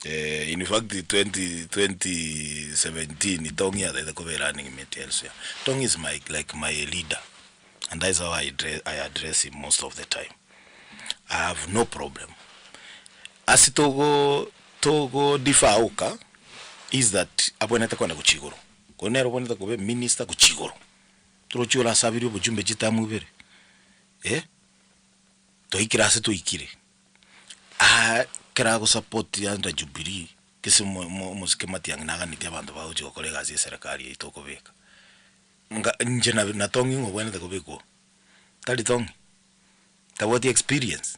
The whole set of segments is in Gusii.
In fact 20 2017 Tong'i atagete koba erunning mate elsewhere. Tong'i is my like my leader and that is how I dre I address him most of the time. I have no problem. Ase togo togo differ oka is that abwenerete kogenda gochia igoro. Korende nere obwenerete koba eminister gochia igoro. Torochi orasaberie obochumbe chitamu ibere eh, twaikire ase twaikire. Aa ekero agosupport under Jubilee, gese omo omo omosike Matiang'i naganetie abanto bagochia gokora egasi ya eserekari eyio tokobeka. Nga inche na na Tong'i ng'a obwenerete kobekwa oo, tari Tong'i? Tabwati experience?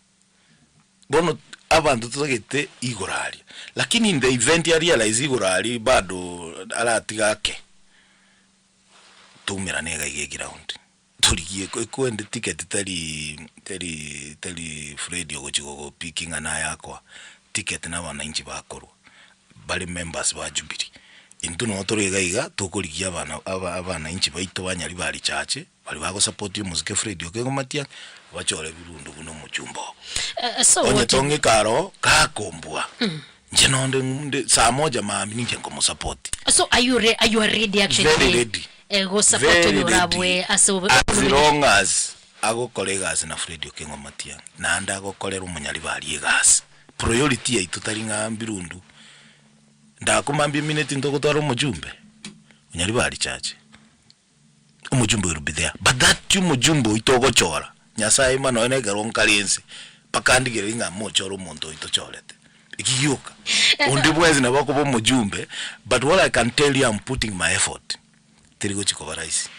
Bono abanto totagete igoro aria, lakini in the event a realize igoro aria bado aratiga ake, toumerane iga iga eground. Torigie ekwende ticket tari tari tari Fred ogochi gogo pick ng'a naye akoa, ticket na abananchi bakorwa, bare members ba Jubilee. Intwe noo tore iga iga tokorigia abana aba abananchi baito ba Nyaribari Church, baria bagosupport omosike Fred Okengo Matiang'i, bachore Birundu buna omochumba obo. So Onye what tong'ika aro, gakombua, inche nonde nde saa moja maambia ninche nkomosupport. So are you re, are you ready actually Very ready. eh, go support Very oyo ready. orabwe ase obe- As long as agokora egasi na Fred Okengo Matiang'i, naende agokorera omonyaribari egasi. Priority yaito tari ng'a Birundu, ndakomambia emineti ntogotwara omochumbe, Onyaribari Church. Omochumbe will be there, but that omochumbe oito ogochora, Nyasaye ima nonya na ekero nkare ense, mpaka ndigererie ng'a mochore omonto oyo tochorete. Eki gioka. Onde bwensi nabo akoba omochumbe, but what I can tell you I'm putting my effort, teri gochi koba rahisi.